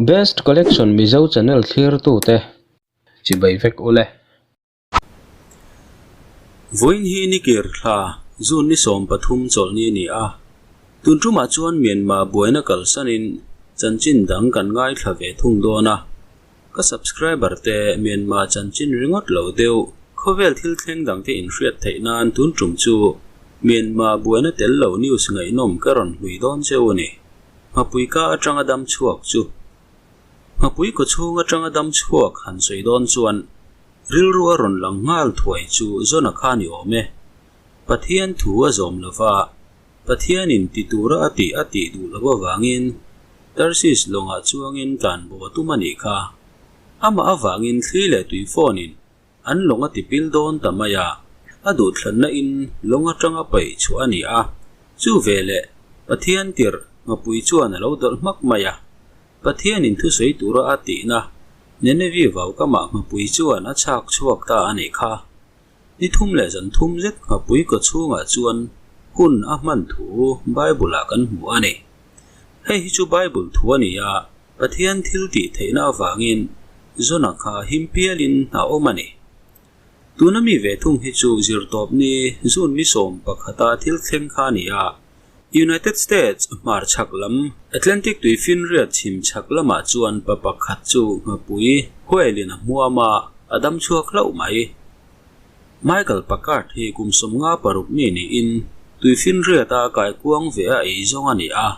Best Collection Mizo channel thlirtute chibai vek ule. Vawiin hi nikir thla June ni 13 chawlhni a ni a, tun tumah chuan Myanmar buaina kalsanin chanchin dang kan ngaithla ve thung dawn a. Ka subscriber te Myanmar chanchin ringawt lo deuh khawvel thil thleng dang te inhriat theih nan tun tum chu Myanmar buaina tel lo news ngaihnawm ka rawn hlui dawn cheu a ni. Nghapui ka atanga dam chhuak chu Nghapui kaw chhung atanga dam chhuak han sawi dawn chuan rilru a rawn lang nghal thuai chu Zona kha ni awm e. Pathian thu a zawm lova, Pathianin ti tura a tih a tih duh loh avangin Tarsis lawngah chuangin tlanbo a tum a nih kha. Amah avangin thli leh tui phone-in an lawng a ti pil dawn ta mai a, a duhthlanna in lawng atanga paih chhuah a ni a, chu veleh Pathian tirh Ngapui chuan a lo dawlh hmak mai a, Pathianin thusawi tura a tihna Nenevi vaukamah Ngapui chuan a chhak chhuak ta a nih kha. Ni thum leh zan thum zet Ngapui kaw chhungah chuan hun a hman thu Bible-ah kan hmu a ni. Hei hi chu Bible thu a ni a, Pathian thil tih theihna avangin Jona kha him pialin a awm a ni. Tuna mi ve thung hi chu zirtawpni June ni 11-a thil thleng kha a ni a, United States hmar chhak lam Atlantic tuifinriat chhim chhak lamah chuan pa pakhat chu nghapui whale-in a hmuam a, a dam chhuak hlauh mai. Michael Packard hi kum 56 mi niin tuifinriata kaikuang ve a ei zawng a ni a.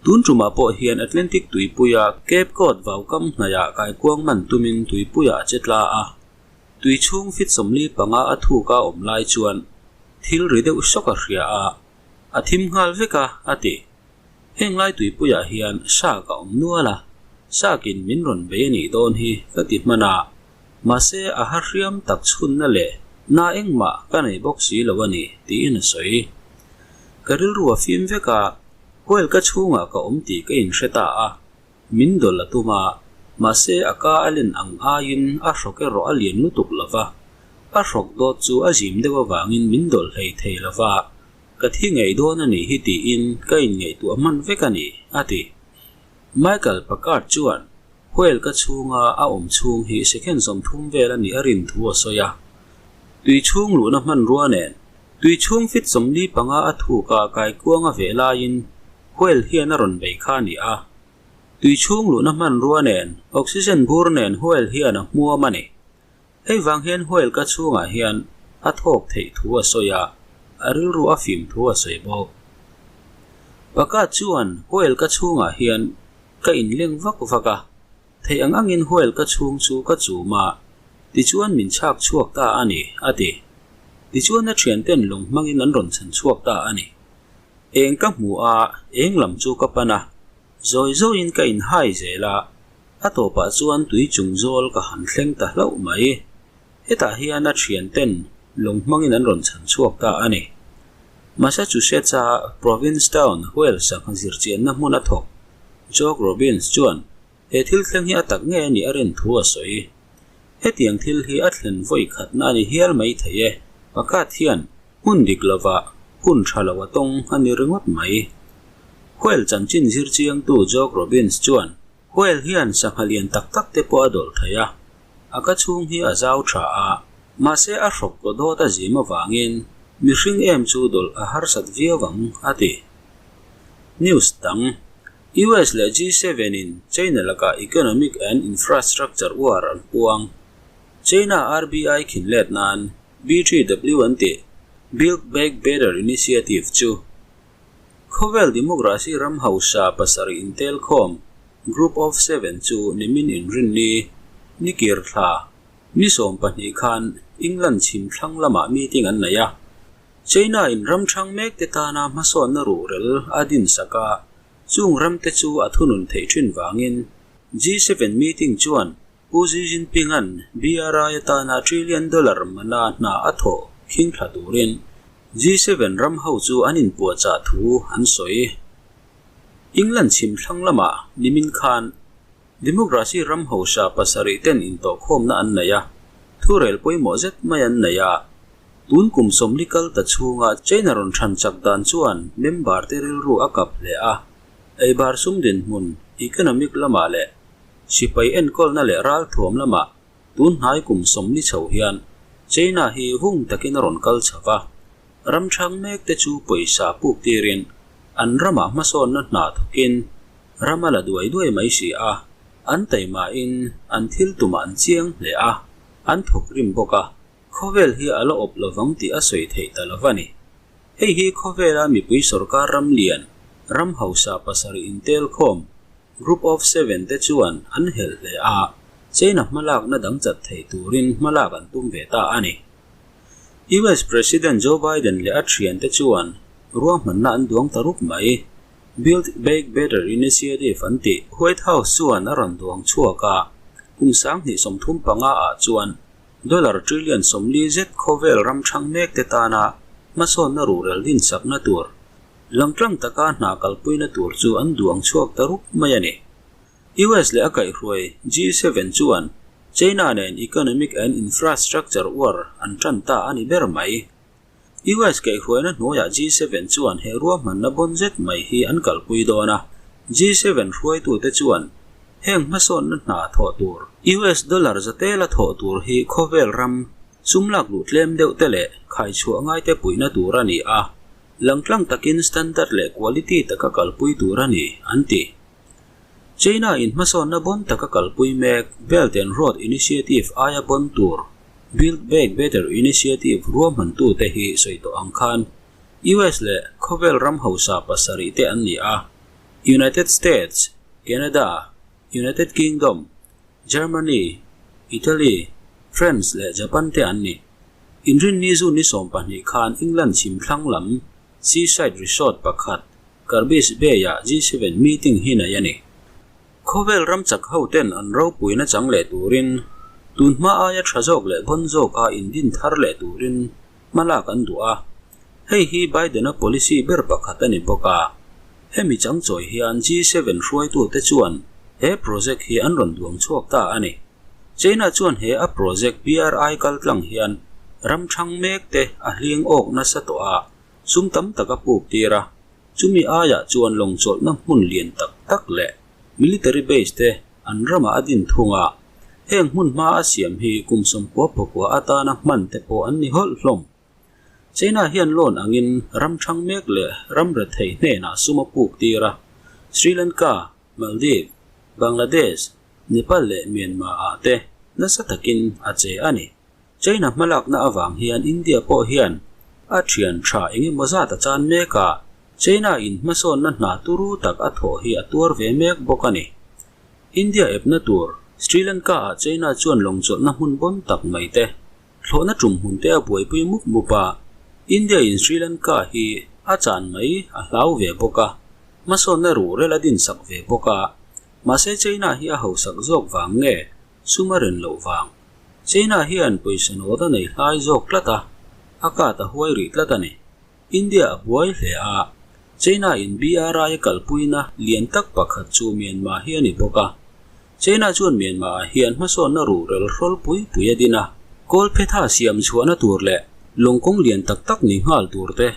Tun tumah pawh hian Atlantic tuipuia Cape Cod vaukam hnaihah kaikuang man tumin tuipuiah a che tla a. Tui chhung fit 45 a thuk a awm lai chuan thil ri deuh sawk a hria a, a thim nghal vek a, a ti. Heng lai tuipuiah hian shark a awm nual a, shark-in min rawn bei a nih dawn hi ka ti hman a, mahse a ha hriam tak chhunna leh na engmah ka nei bawk si lo a ni, tiin a sawi. Ka rilru a fim vek a, Whale ka chhungah ka awm tih ka inhre ta a, min dawlh a tum a, mahse a ka a len ang aiin a hrawk erawh a lian lutuk lo va, a hrawk dawt chu a zim deuh avangin min dawlh hlei thei lo va, ka thi ngei dawn a nih hi tiin ka inngaihtuah hman vek a ni, a ti. Michael Packard chuan whale ka chhunga a awm chhung hi second 30 vel a nih a rin thu a sawi a, tui chhung luhna hmanrua nen Tui chhung fit 45 a thuk a kaikuang a veh laiin whale hian a rawn bei kha a ni a. Tui chhung luhna hmanrua nen oxygen bur nen whale hian a hmuam a ni. Hei vang hian whale ka chhungah hian a thawk theih thu a sawi a, a rilru a fim thu a sawi bawk. Paka chuan whale ka chhungah hian ka inleng vak vak a, theih ang angin whale ka chhung chu ka chum a, tichuan min chhak chhuak ta a ni, a ti. Tichuan a thianten lawng hmangin an rawn chhan chhuak ta a ni. Eng ka hmu a, eng lam chu ka pan a, zawi zawiin ka inhai zel a, a tawpah chuan tui chung zawl ka han thleng ta hlauh mai. Hetah hian a thianten lawng hmangin an rawn chhan chhuak ta a ni. Massachusetts-a Provincetown whale sangha zirchianna hmun a thawk Jock Robbins chuan he thil thleng hi a tak nge a nih a rin thu a sawi. Hetiang thil hi a thlen vawi khatna a ni hial mai thei e. Pakhat hian hmun dik lovah hun tha lo a tawng a ni ringawt mai. Whale chanchin zir chiangtu Jock Robbins chuan whale hian sangha lian tak tak te pawh a dawlh thei a, a ka chhung hi a zau tha a, mahse a hrawk kaw dawt a zim avangin mihring em chu dawlh a harsat viau ang, a ti. News dang. US leh G7 in China lakah economic and infrastructure war an puang. China RBI khin let nan B3W an tih Build Back Better Initiative chu khawvel democracy ram hausa pasarih intel khawm Group of Seven chu nimin inrinni nikir thla ni 12 khan England chhim thlang lamah meeting an nei a. China in ram thang mek te tana hmasawnna ruhrel a din sak a, chung ram te chu a thunun theih thin wangin G7 meeting chuan Pu Xi Jinping-an BRI atana trillion dollar mana hna a thawh khing thla turin G7 ram ho chu an inpuahchah thu an sawi. England chhim thlang lamah nimin khan democracy ram hausa pasarih ten intawhkhawmna an nei a, thurel pawimawh zet mai an nei a. Tun kum 40 kal ta chhunga China rawn than chak dan chuan member te rilru a kap hle a, eibar sum dinhmun, economic lamah leh Sipai enkawlna leh ralthuam lamah tun hnai kum 40 chho hian China hi vung takin a rawn kal chho va, ram ṭhang mek te chu pawisa puk tirin an ramah hmasawnna hna thawkin ram a la duai duai mai si a, an taimahin an thil tumah an chiang hle a, an thawk rim bawk a, khawvel hi a la awp lovang tih a sawi theih ta lo va ni. Hei hi khawvela mipui sorkar ram lian, ram hausa pasarih intel khawm, Group of Seven te chuan an helh hle a, China hmalakna dang chat thei turin hmalak an tum ve ta a ni. US President Joe Biden leh a thiante chuan ruahmanna an duang ta rup mai. Build Back Better Initiative an tih White House chuan a rawn duang chhuak a, kum 2035 ah chuan dollar trillion 40 zet khawvel ram thang mek te tana hmasawnna ruhrel dinsakna tur Langtlang taka hna kalpuina tur chu an duang chhuak ta rup mai a ni. US leh a kaihhruai G7 chuan China nen economic and infrastructure war an tan ta a ni ber mai. US kaihhruaina hnuaiah G7 chuan he ruahmanna bawn zet mai hi an kalpui dawn a. G7 hruaitute chuan heng hmasawnna hna thawh tur, US dollar zatela thawh tur hi khawvel ram sum lak luh tlem deuh te leh khaichhuah ngaite puihna tur a ni a. Langtlang takin standard leh quality taka kalpui tur a ni, an ti. China in hmasawnna bon taka kalpui mek Belt and Road Initiative aia bon tur Build Back Better Initiative ruahmantute hi sawi tawh ang khan US leh khawvel ram hausa pasarih te an ni a, United States, Canada, United Kingdom, Germany, Italy, France leh Japan te an ni. Inrinni June ni 12 khan England chhim thlang lam Seaside Resort pakhat Carbis Bay-ah G7 meeting hi nei a ni. Khawvel ram chak ho ten an ropuina chang leh turin tun hma aia tha zawk leh vawn zawka indin thar leh turin hmalak an duh a. Hei hi Biden-a policy ber pakhat a ni bawk a. Hemi chang chawi hian G7 hruaitute chuan he project hi an rawn duang chhuak ta a ni. China chuan he a project BRI kaltlang hian ram thang mek te a hling awk nasa tawh a, sum tam tak a puk tir a. Chumi aiah chuan lawng chawlhna hmun lian tak tak leh military base te an ramah a din thung a. Heng hmun hma a siam hi kum 99 atana hman te pawh an ni hawlh hlawm. China hian loan angin ram thang mek leh ram rethei hnenah sum a puk tir a, Sri Lanka, Maldives, Bangladesh, Nepal leh Myanmar ah te nasa takin a che a ni. China hmalakna avang hian India pawh hian a thian tha engemaw zat a chan mek a, China in hmasawnna hna turu tak a thawh hi a tuar ve mek bawk a ni. India epna tur Sri Lanka ah China chuan lawng chawlhna hmun bawn tak mai te Thlawhna tum hmun te a buaipui mup mup a, India in Sri Lanka hi a chan mai a hlau ve bawk a, hmasawnna ruhrel a dinsak ve bawk a, mahse China hi a hausak zawk vang nge sum a ren loh vang? China hian pawisa nawt a nei hlai zawk tlat a, a kat a huai rih tlat a ni. India a buai hle a, China in BRI a kalpuina lian tak pakhat chu Myanmar hi a ni bawk a. China chuan Myanmar ah hian hmasawnna ruhrel hrawl pui pui a din a, kawlphetha siam chhuahna tur leh lawngkawng lian tak tak ni nghal tur te,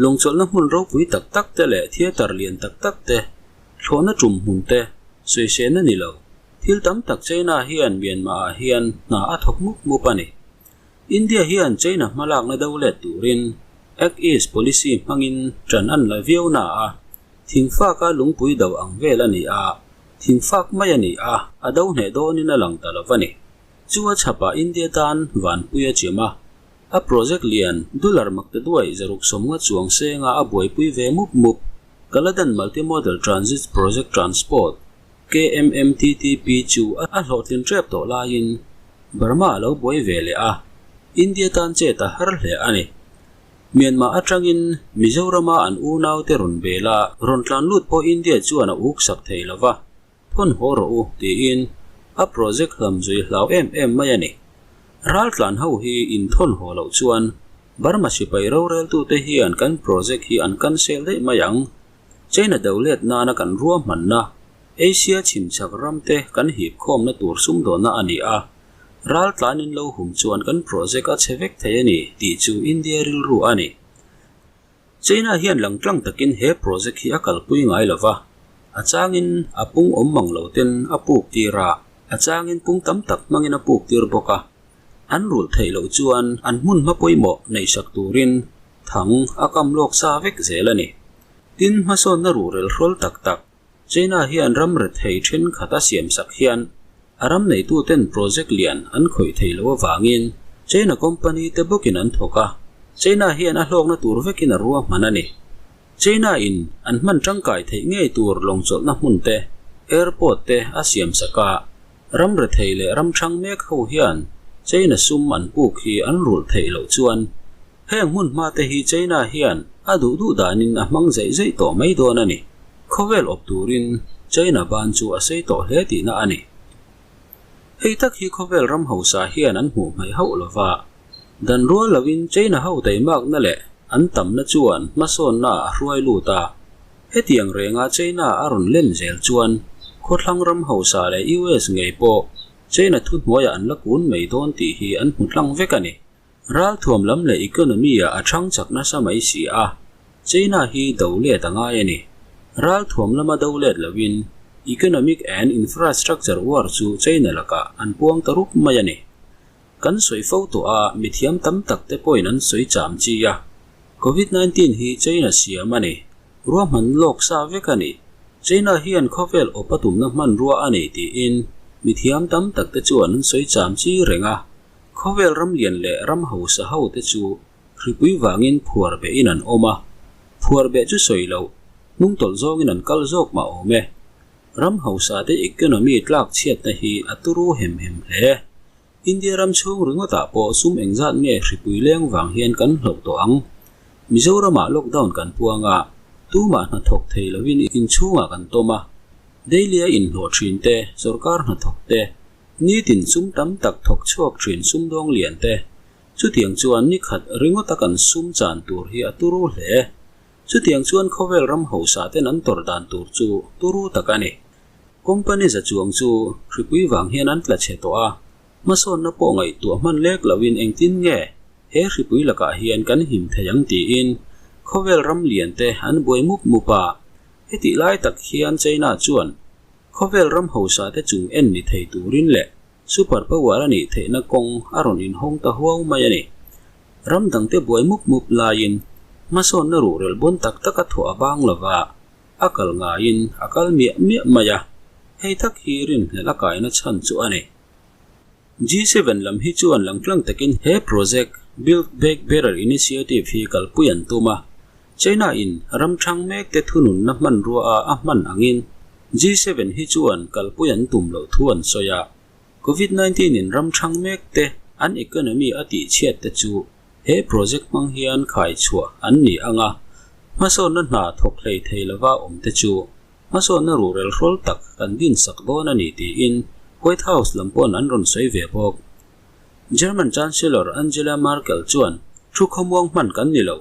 lawngchawlhna hmun ropui tak tak te leh theatre lian tak tak te, thlawhna tum hmun te, sawisehna ni lo. Thil tam tak China hian Myanmar ah hian hna a thawk mup mup a ni. India hian China hmalakna do let turin Act East policy hmangin tan an la viau na a, thingfaka lungpui do ang vel a ni a, thingfak mai a ni a, a do hneh dawnin a lang ta lo a ni. Chu a chhapah India tan vanpui a chim a, a project lian dollar maktaduai 650 chuang senga a buaipui ve mup mup Kaladan Multimodal Transit Project Transport, KMMTTP, chu a hlawhtlin tep tawh laiin Burma a lo buai ve leh a, India tan chet a har hle a ni. Myanmar atangin Mizorama an unaute rawn bel a, rawn tlan lut pawh India chuan a uk sak thei lo va, thawn haw rawh u tiin a project hlam zui hlau em em mai a ni. Raltlan ho hi inthawn haw loh chuan Burma sipai roreltute hian kan project hi an cancel daih mai ang. China do let nana kan ruahmanna Asia chhimchhak ramte kan hip khawmna tur sumdawnna a ni a, ral tlanin lo hum chuan kan project a chhe vek thei a ni tih chu India rilru a ni. China hian langtlang takin he project hi a kalpui ngai lo va. A changin a pung awm mang lo ten a puk tir a, a changin pung tam tak hmangin a puk tir bawk a. An rulh theih loh chuan an hmun hma pawimawh neihsak turin thang a kam lawk sa vek zel a ni. Tin, hmasawnna ruhrel hrawl tak tak China hian ram rethei thenkhat a siamsak hian a ram neituten project lian an khawih thei loh avangin China company te bawkin an thawk a, China hian a hlawkna tur vekin a ruahman a ni. China in an hman tangkai theih ngei tur lawngchawlhna hmun te, airport te a siamsak a, ram rethei leh ram thang mek ho hian China sum an puk hi an rulh theih loh chuan Heng hmun hma te hi China hian a duh duh danin a hmang zeih zeih tawh mai dawn a ni. Khawvel awp turin China ban chu a sei tawh hle tihna a ni. Hei tak hi khawvel ram hausa hian an hmuh hmaih hauh lova, dan rual loin China ho teimakna leh an tamna chuan hmasawnna a hruai lut a. Hetiang renga China a rawn len zel chuan khawthlang ram hausa leh US ngei pawh China thuhnuaiah an la kun mai dawn tih hi an hmu tlang vek a ni. Ralthuam lam leh economy-ah a chhang chak nasa mai si a, China hi do let a ngai a ni. Ralthuam lama do let loin economic and infrastructure war chu China lakah an puang ta rup mai a ni. Kan sawi fo tawh a, mithiam tam tak te pawhin an sawi cham chi a, Covid 19 hi China siam a ni, ruahman lawk sa vek a ni. China hian khawvel awp a tumna hmanrua a nei tiin mithiam tam tak te chuan an sawi cham chi reng a. Khawvel ram lian leh ram hausa ho te chu hripui vangin phuar behin an awm a, phuar beh chu sawi loh, hnungtawlh zawngin an kal zawk mah awm e. Ram hausa te economy tlak chhiatna hi a turu hem hem hle. India ram chhung ringawtah pawh sum engzat nge hripui leng vang hian kan hloh tawh ang. Mizoramah lockdown kan puang a, tumah hnathawk thei lovin inchhungah kan tawm a, daily a inhlawh thin te, sorkar hnathawk te, Nitin sum tam tak thawk chhuak thin sumdawng lian te, chutiang chuan ni khat ringawta kan sum chan tur hi a turu hle. Chutiang chuan khawvel ram hausa ten an tawrh dan tur chu turu tak a ni. Company za chuang chu hripui vang hian an tla chhe tawh a, hmasawnna pawh ngaihtuah hman lek loin engtin nge he hripui lakah hian kan him thei ang tiin khawvel ram lian te an buai mup mup a. Hetih lai tak hian China chuan Khawvel ram hausa te chung en ni thei turin leh super power a nih theihna kawng a rawn inhawng ta huau mai a ni. Ram dangte buai mup mup laiin hmasawnna ruhrel bawn tak taka thawh a bang lova, a kal ngaiin a kal miah miah mai a, hei tak hi rinhlelh a kaina chhan chu a ni. G7 lam hi chuan langtlang takin he project, Build Back Better Initiative hi kalpui an tum a. China in ram thang mek te thununna hmanrua a a hman angin G7 hi chuan kalpui an tum loh thu an sawi a. Covid 19 in ram thang mek te an economy a tihchhiat te chu he project hmang hian khai chhuah an ni ang a, hmasawnna hna thawk hlei thei lova awm te chu Hmasawnna ruhrel hrawl tak kan dinsak dawn a ni tiin White House lam pawn an rawn sawi ve bawk. German Chancellor Angela Merkel chuan thu khawmuang hman kan ni lo.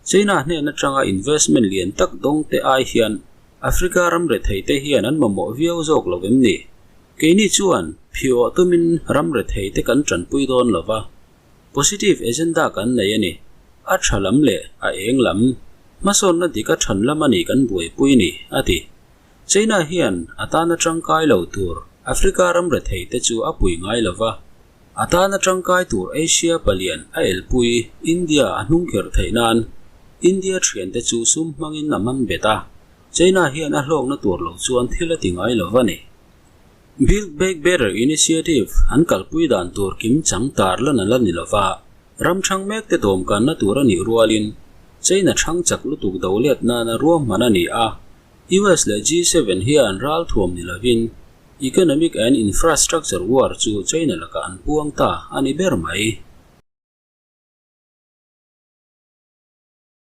China hnen atanga investment lian tak dawng te ai hian Africa ram rethei te hian an mamawh viau zawk lo em ni? Keini chuan phiawh tumin ram rethei te kan tanpui dawn lo va. Positive agenda kan nei a ni. A tha lam leh a eng lam, hmasawnna dik a than lam a ni kan buaipui ni, a ti. China hian a tana tangkai lo tur Africa ram rethei te chu a pui ngai lo va, a tana tangkai tur Asia palian a elpui India a hnung kherh theih nan India thiante chu sum hmangin a man bet a, China hian a hlawkna tur lo chuan thil a ti ngai lo va ni. Build Back Better Initiative an kalpui dan tur kim chang tar lan a la ni lova, ram thang mek te dawmkanna tur a nih rualin China thang chak lutuk do let nana ruahman a ni a, US leh G7 hian ralthuam ni lovin Economic and Infrastructure War chu China lakah an puang ta a ni ber mai.